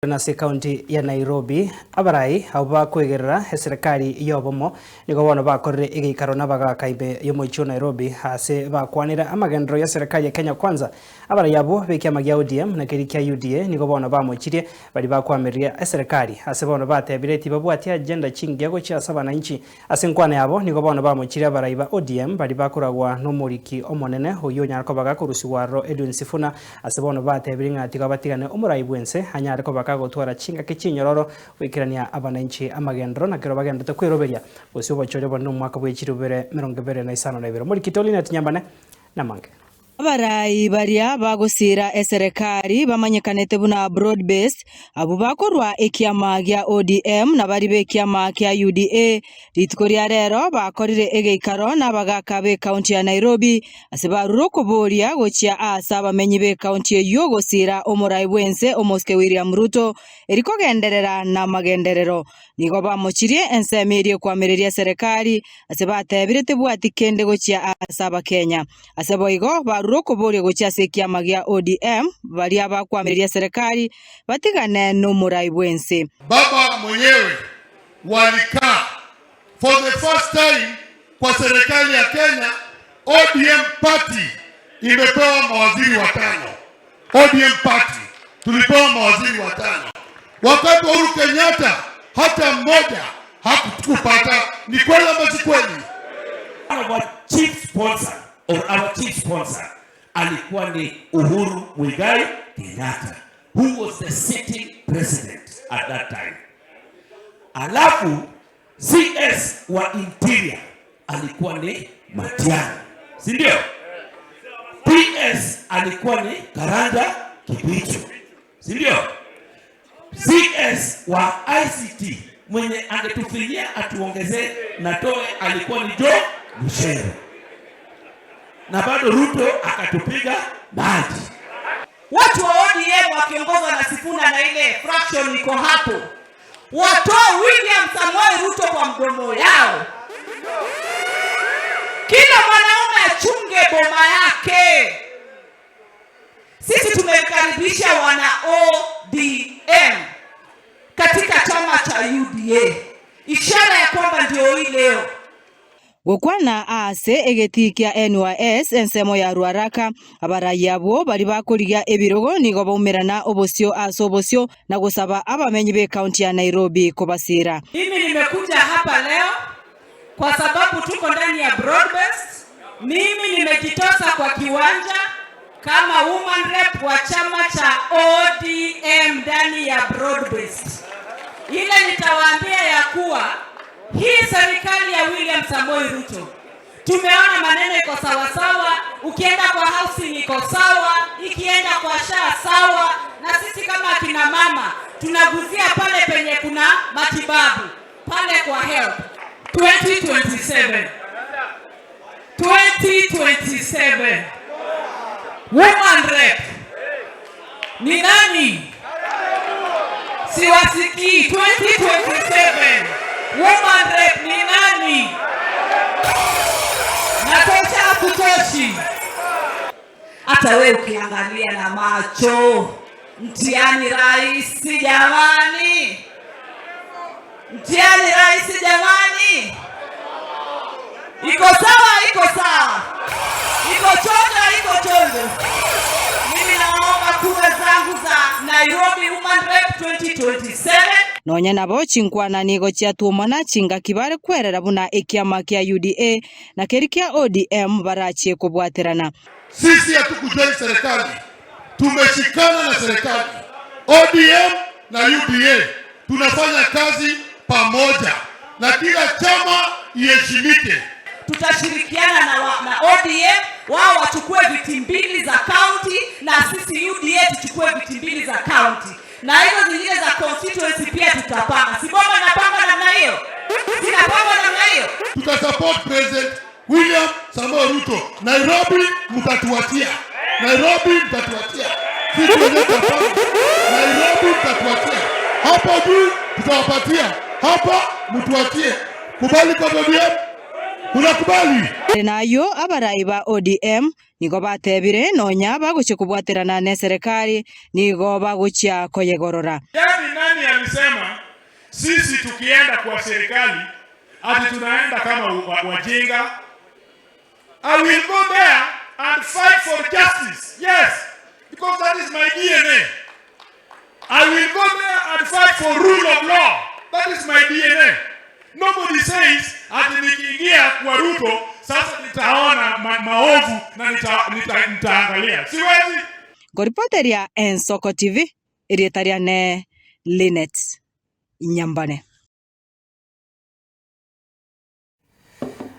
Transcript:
Ase ekaunti ya Nairobi, abarai abwo bakwegerera eserekari y'obomo nigo bono bakorire egeikaro n'abagaaka ime y'omochie o Nairobi ase bakwanire amagenderero y'eserekari ya Kenya Kwanza. Abarai abwo b'ekiama gia ODM na keria kia UDA nigo bono bamochirie baria bakwamiria eserekari ase bono batebire tibabwati agenda chingiya gochia ase abananchi. Ase enkwana yabo nigo bono bamochirie abarai ba ODM baria bakoragwa nomoriki omonene oyio onyare koba gakorusigwa aroro Edwin Sifuna ase bono batebirie ng'a tiga batigane omorai bwense anyare koba kagotwara chingaki chinyororo goikerania abananchi amagenderero na kero bagenderete kweroberia gose obochori obonene omwaka bwe chirubere 2052. Omoriki Tolinet Nyambane namange. Abarai baria bagosiira eserekari bamanyekanete buna Broad Based, abwo bakorwa ekiama gia ODM na baria b'ekiama kia UDA, rituko ria rero bakorire egeikaro n'abagaka b'ekaunti ya Nairobi ase barure okoboria gochia aase abamenyi b'ekaunti eyio gosiira omorai bw'ense omosike William Ruto eri kogenderera namagenderero. Nigo bamochirie ensemo eria ekwamireria eserekari ase batebire tebwati kende gochia aase abakenya. Ase boigo barure okoboria gochia ase ekiama gia ODM baria bakwamireria eserekari batigane nomorai bw'ense. Baba mwenyewe walikaa for the first time kwa serikali ya Kenya, ODM party imepewa mawaziri watano. ODM party tulipewa mawaziri watano. Wakati wa Uhuru Kenyatta hata mmoja hakupata. Ni kweli ama si kweli? Our chief sponsor or our chief sponsor alikuwa ni Uhuru Muigai Kenyatta who was the sitting president at that time. Alafu CS wa interior alikuwa ni Matiang'i, si ndio? PS alikuwa ni Karanja Kibicho, si ndio? CS wa ICT mwenye angetufinyia atuongezee na toe alikuwa ni Joe Mucheru, na bado Ruto akatupiga maji. Watu wa ODM wakiongozwa na Sifuna na ile fraction iko hapo, watoe William Samoei Ruto kwa mdomo yao. Kila mwanaume achunge boma yake. Sisi tumemkaribisha wana ODM katika chama cha UDA, ishara ya kwamba ndio hii leo. Gokwana aase egetii kia NYS ensemo ya Ruaraka, abarai abwo baria bakorigia ebirogo nigo baumerana obosio ase obosio na gosaba abamenyi b'ecounty ya Nairobi kobasiira. Mimi nimekuja hapa leo kwa sababu tuko ndani ya broad-based. Mimi nimejitosa kwa kiwanja kama woman rep wa chama cha ODM ndani ya broad-based. Ile nitawaambia ya kuwa hii serikali ya William Samoei Ruto tumeona maneno iko sawasawa, ukienda kwa housing iko sawa, ikienda kwa SHA sawa, na sisi kama akina mama tunaguzia pale penye kuna matibabu pale kwa health. 2027 2027 woman rep ni nani? Siwasikii. 2027 woman rep ni nani? Natosha hakutoshi? Hata we ukiangalia na macho, mtihani rahisi jamani, mtihani rahisi jamani. Iko sawa, iko sawa, iko chonjo, iko chonjo. Mimi naomba kura zangu za Nairobi Woman Rep 2027. Nonya nabo chinkwana nigo chiatuomana chingaki bare kwerera buna ekiama kia UDA na keria kia ODM barachie kobwaterana. Sisi hatukujoin serikali, tumeshikana na serikali ODM na UDA, tunafanya kazi pamoja na kila chama iheshimike. Tutashirikiana na, wa, na ODM wao wachukue viti mbili za county na sisi UDA tuchukue viti mbili za county, na hizo zingine za constituency pia tutapanga. Si boma inapanga namna hiyo? Sinapanga namna hiyo? Tutasupport President William Samoei Ruto. Nairobi mtatuachia, Nairobi mtatuachia, sisi wenyewe tutapanga. Nairobi mtatuachia, hapo juu tutawapatia, hapa mtuachie. Kubali kwa ODM. Unakubali? Ere nayio abarai ba ODM nigo batebire nonya bagochia kobwaterana neserekari nigo bagochia koyegorora. Yaani nani alisema sisi tukienda kwa serikali ati tunaenda kama wajinga? I will go there and fight for justice. Yes, because that is my DNA. I will go there and fight for rule of law. That is my DNA. Nobody says ati nikiingia kwa Ruto sasa nitaona maovu na nitaangalia. Siwezi. Nkoripoteria Ensoko TV, erieta riane Linet Nyambane.